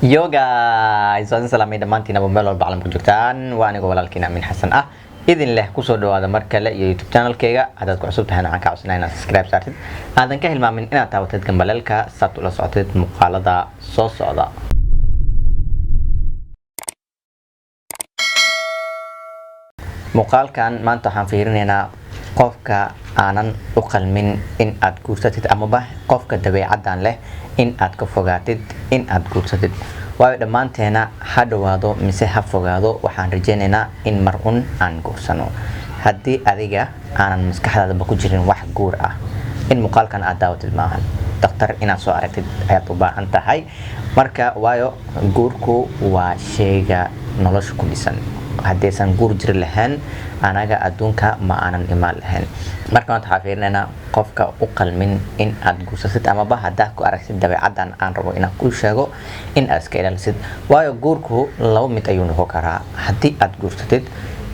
Yo guys, waan salaamay dhammaantiinaba meel walba caalamka joogtaan. Waa anigoo walaalkiin Amiin Xasan ah, idin leh kusoo dhawaada mar kale iyo YouTube channelkayga. Haddaad ku cusub tahayna, waxaan ka codsanaa inaad subscribe saartid, aadan ka hilmaamin inaad taabatid gambaleelka saad ula socotid muuqaalada soo socda. Muuqaalkan maanta waxaan fiirinaynaa qofka aanan u qalmin in aad guursatid, amaba qofka dabeecaddan leh in aad ka fogaatid in aad guursatid. Waayo dhammaanteena, ha dhowaado mise ha fogaado, waxaan rajaynaynaa in mar un aan guursano. Haddii adiga aanan maskaxdaadaba ku jirin wax guur ah, in muuqaalkan aad daawatid maahan, daktar inaad soo aragtid ayaad u baahan tahay. Marka waayo guurku waa sheyga nolosha ku dhisan. Haddaysan guur jiri lahayn, anaga adduunka ma aanan imaan lahayn. Marka maanta waxaa fiirinaynaa qofka u qalmin in aad guursatid, amaba haddaad ku aragtid dabeecaddan aan rabo inaan kuu sheego, in aad iska ilaalisid. Waayo guurku laba mid ayuu noqon karaa. Haddii aad guursatid,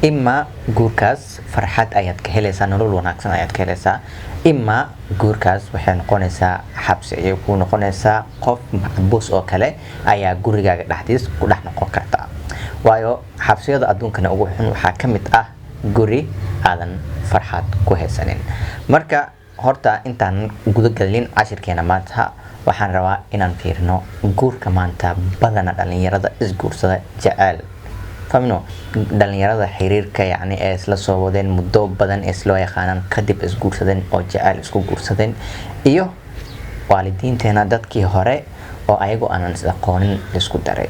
ima guurkaas farxad ayaad ka helaysaa, nolol wanaagsan ayaad ka helaysaa, ima guurkaas waxay noqonaysaa xabsi ayay kuu noqonaysaa. Qof maxbuus oo kale ayaa gurigaaga dhexdiis ku dhex noqon karta. Waayo xabsiyada adduunkana ugu xun waxaa ka mid ah guri aadan farxad ku haysanin. Marka horta intaan gudagelin cashirkeena maanta, waxaan rabaa inaan fiirino guurka maanta. Badana dhalinyarada isguursada jeceel famino, dhalinyarada xiriirka yacni ee isla soo wadeen muddo badan, ee isloo yaqaanaan, kadib isguursadeen oo jeceel isku guursadeen, iyo waalidiinteena dadkii hore oo ayagu aanan is aqoonin isku daray,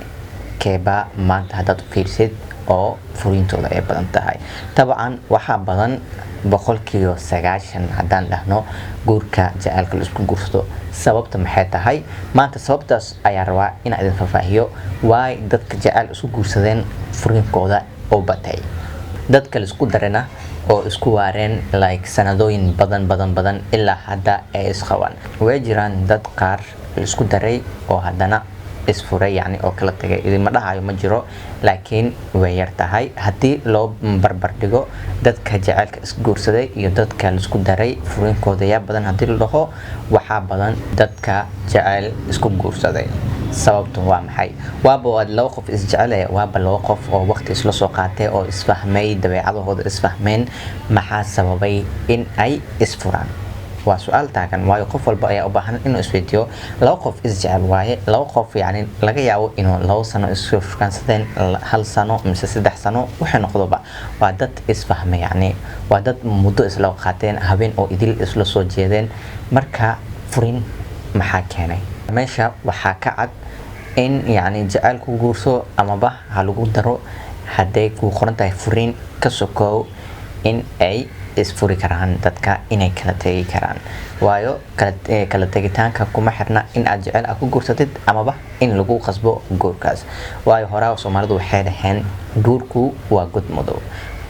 keebaa maanta haddaad u fiirsid oo furiintooda ay badan tahay? Dabcan waxaa badan 90% haddaan dhahno guurka jaceylka la isku guursado. Sababta maxay tahay maanta? Sababtaas ayaa rabaa inaan idin faahfaahiyo. Waay dadka jaceyl isku guursadeen furiinkooda oo batay, dadka la isku darayna oo isku waareen like sanadooyin badan badan badan ilaa hadda ay isqabaan? Way jiraan dad qaar la isku daray oo haddana isfuray, yacni oo kala tagay. Idinma dhahayo ma jiro, laakiin way yar tahay haddii loo barbar dhigo dadka jaceylka isguursaday iyo dadka laisku daray furiinkooda. Yaa badan haddii la dhaho, waxaa badan dadka jaceyl isku guursaday. Sababtu waa maxay? Waaba waad laba qof isjecele, waaba laba qof oo waqti isla soo qaatay oo isfahmay, dabeecadahooda isfahmeen. Maxaa sababay in ay isfuraan? Waa su-aal taagan. Waayo qof walba ayaa u baahan inuu isweydiiyo. Laba qof isjecel waaye, laba qof yacni laga yaabo inuu 2 sano isku shukaansadeen, 1 sano mise 3 sano, waxay noqdoba, waa dad isfahmay, yacni waa dad muddo isla qaateen, habeen oo idil isla soo jeedeen. Marka furin maxaa keenay? Meesha waxaa ka cad in yacni jaceyl ku guurso amaba ha lagu daro, hadday kuu qoran tahay furiin ka sokow in ay isfuri karaan dadka, inay kala tegi karaan. Waayo kala tegitaanka kuma xirna in aad jecel aad ku guursatid amaba in lagu qasbo guurkaas. Waayo horaa Soomaalidu waxay dhaheen guurku waa god madow,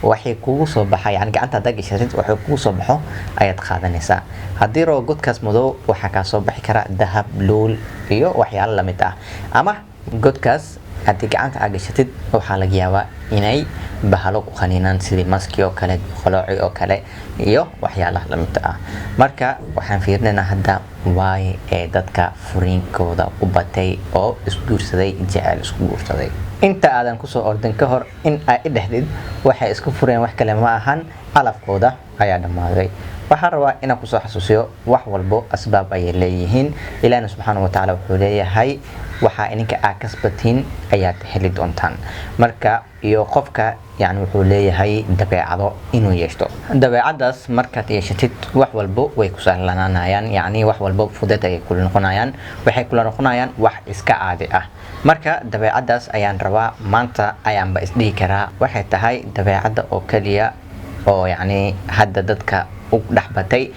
waxay kugu soo baxa, yani gacanta haddaa gashatid, waxay kugu soo baxo ayaad qaadanaysaa. Haddii rabo godkaas madow waxaa kaa soo baxi kara dahab, luul iyo waxyaalo lamid ah, ama godkaas haddii gacanta aad gashatid waxaa laga yaabaa inay bahalo ku qaniinaan, sidii maski oo kale, qolooci oo kale iyo waxyaalaha lamidka ah. Marka waxaan fiirinaynaa hadda waay ee dadka furiinkooda u batay oo isguursaday, jecel isku guursaday. Inta aadan kusoo ordin ka hor in ay i dhexdid waxay isku fureen wax kale ma ahan, calafkooda ayaa dhammaaday, waxaan rabaa inaan kusoo xasuusiyo wax walbo asbaab ayay leeyihiin. Ilaahna subxaana wa tacaala wuxuu leeyahay waxaa idinka aa kasbatiin ayaad heli doontaan. Marka iyo qofka yani wuxuu leeyahay dabeecado inuu yeeshto. Dabeecadaas markaad yeeshatid, wax walbo way ku sahlanaanayaan, yacni wax walbo fudeed ayay kula noqonayaan, waxay kula noqonayaan wax iska caadi ah. Marka dabeecadaas ayaan rabaa maanta, ayaanba isdhihi karaa waxay tahay dabeecadda oo keliya oo yacni hadda dadka u dhex batay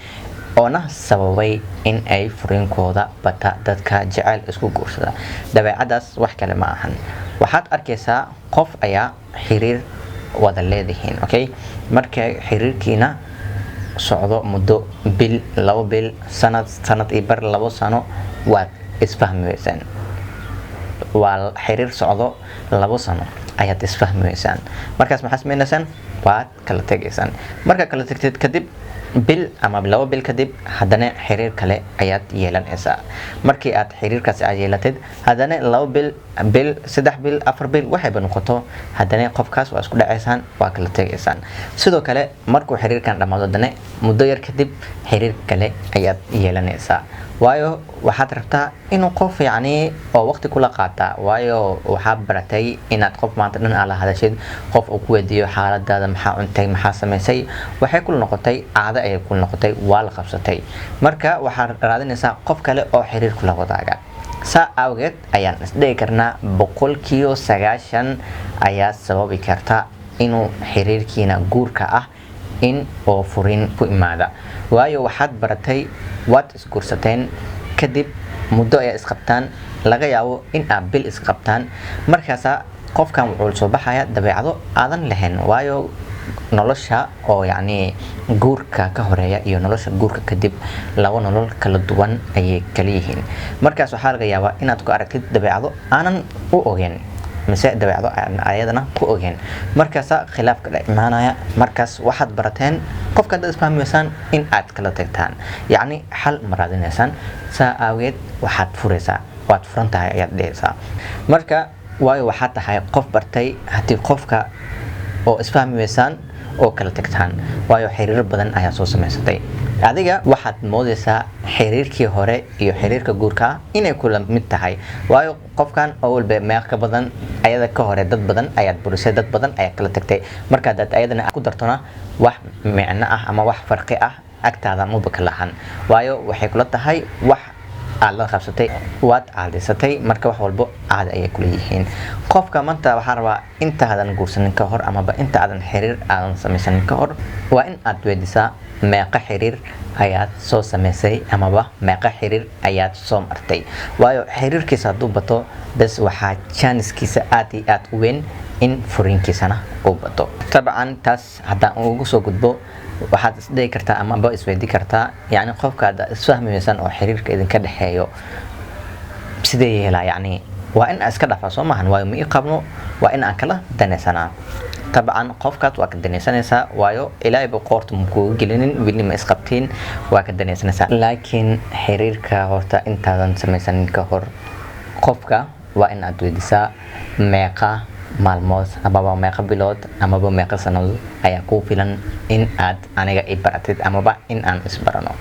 oona sababay in ay furiinkooda bata dadka jeceyl isku guursada. Dabeecadaas wax kale ma ahan. Waxaad arkaysaa qof ayaa xiriir wada leedihiin, okay, markay xiriirkiina socdo muddo bil, 2 bil, sanad, sanad iyo bar, 2 sano, waad isfahmi weysaan. Waa xiriir socdo 2 sano ayaad isfahmi weysaan. Markaas maxaa sameynaysaan? Waad kala tegaysaan. Markaa kala tagtid kadib Bil ama 2 bil kadib haddana xiriir kale ayaad yeelanaysaa. Markii aad xiriirkaas aad yeelatid, haddana 2 bil, bil, 3 bil, 4 bil, waxayba noqoto, haddana qofkaas waa isku dhacaysaan, waa kala tegaysaan. Sidoo kale markuu xiriirkan dhammaado, haddana muddo yar kadib xiriir kale ayaad yeelanaysaa, waayo waxaad rabtaa inuu qof yacni oo waqti kula qaata, waayo waxaad baratay inaad qof maanta dhan aad la hadashid, qof uu ku weydiiyo xaaladaada, maxaa cuntay, maxaa samaysay. Waxay kula noqotay caado ayay kula noqotay, waa la qabsatay. Marka waxaad raadinaysaa qof kale oo xiriir kula wadaaga. Saa awgeed ayaan isdhihi karnaa 90% ayaa sababi karta inuu xiriirkiina guurka ah in oo furin ku imaada, waayo waxaad baratay, waad isguursateen, kadib muddo ayaa isqabtaan, laga yaabo in aad bil isqabtaan, markaasaa qofkan wuxuu soo baxaya dabeecado aadan lahayn, waayo nolosha oo yacni guurka ka horeeya iyo nolosha guurka kadib laba nolol kala duwan ayay kala yihiin. Markaas waxaa laga yaabaa inaad ku aragtid dabeecado aanan u ogeyn mise dabeecado aan ayadana ku ogeyn. Markaasa khilaafka dhex imaanaya. Markaas waxaad barateen qofka haddaad isfahmaysaan in aad kala tagtaan, yacni xal ma raadinaysaan. Saa aageed waxaad furaysaa, waad furan tahay ayaad dhehaysaa marka, waayo waxaad tahay qof bartay haddii qofka oo isfahmi weysaan oo kala tagtaan, waayo xiriiro badan ayaa soo samaysatay. Adiga waxaad moodaysaa xiriirkii hore iyo xiriirka guurka inay kula mid tahay, waayo qofkan oo walba meeq ka badan ayada ka hore dad badan ayaad burisay, dad badan ayaad kala tagtay. Marka hadaad ayadana ku dartona, wax micno ah ama wax farqi ah agtaada maba ka lahan, waayo waxay kula tahay wax aad la qabsatay, waad caadaysatay. Marka wax walbo caadi ayay kula yihiin. Qofka maanta waxaa rabaa intaadan guursanin ka hor amaba inta aadan xiriir aadan samaysanin ka hor, waa in aad weydiisaa meeqa xiriir ayaad soo samaysay amaba meeqa xiriir ayaad soo martay, waayo xiriirkiisa hadduu bato bes, waxaa jaaniskiisa aad iyo aad u weyn in furiinkiisana uu bato. Tabcan taas haddaan ugu soo gudbo, waxaad isdhihi kartaa amaba isweydii kartaa, yacni qofka hadda isfahmaysaan oo xiriirka idinka dhexeeyo sidee yeelaa? Yacni waa in aan iska dhafaa soo maahan? Waayo ma ii qabno, waa in aan kala danaysanaa. Tabcan qofkaas waa ka danaysanaysaa, waayo ilaahayba qoorta ma kuga gelinin, weli ma isqabtiin, waa ka danaysanaysaa. Laakiin xiriirka horta intaadan samaysanin ka hor, qofka waa in aad weydiisaa meeqa maalmood amaba meeqa bilood amaba meeqa sannadood ayaa kuu filan in aad aniga i baratid amaba in aan isbarano,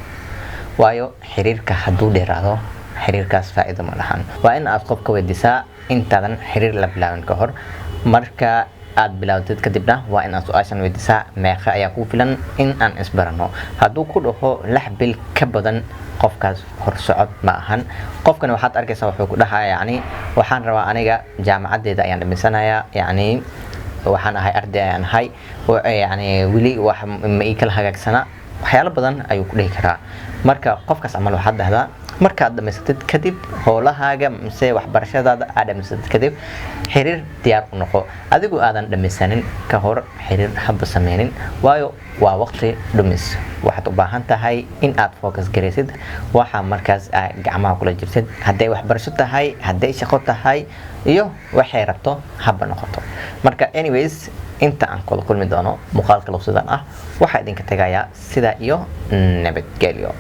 waayo xiriirka hadduu dheeraado, xiriirkaas faa'iido ma lahan. Waa in aad qofka weydiisaa intaadan xiriir la bilaabin ka hor. Marka aad bilaawdid kadibna waa in aad su-aashan weydiisaa: meeqa ayaa kuu filan in aan isbarano? Hadduu ku dhaho 6 bil ka badan, qofkaas horsocod ma ahan. Qofkani waxaad arkaysaa wuxuu ku dhahaya, yacni waxaan rabaa aniga jaamacaddeeda ayaan dhamaysanayaa, yacni waxaan ahay arday ayaan ahay, yacni weli wax ma ii kala hagaagsana, waxyaalo badan ayuu ku dhihi karaa. Marka qofkaas camal waxaad dhahdaa, markaad dhamaysatid kadib howlahaaga mise waxbarashadaada aad dhamaysatid kadib, xiriir diyaar u noqo. Adigu aadan dhamaysanin ka hor xiriir haba sameynin, waayo waa waqti dhumis. Waxaad u baahan tahay in aad focus garaysid waxa markaas aad gacmaha kula jirtid, hadday waxbarasho tahay, hadday shaqo tahay iyo waxay rabto haba noqoto. Marka anyways, inta aan kula kulmi doono muuqaalka lowsidan ah, waxaa idinka tegayaa sidaa iyo nabadgelyo.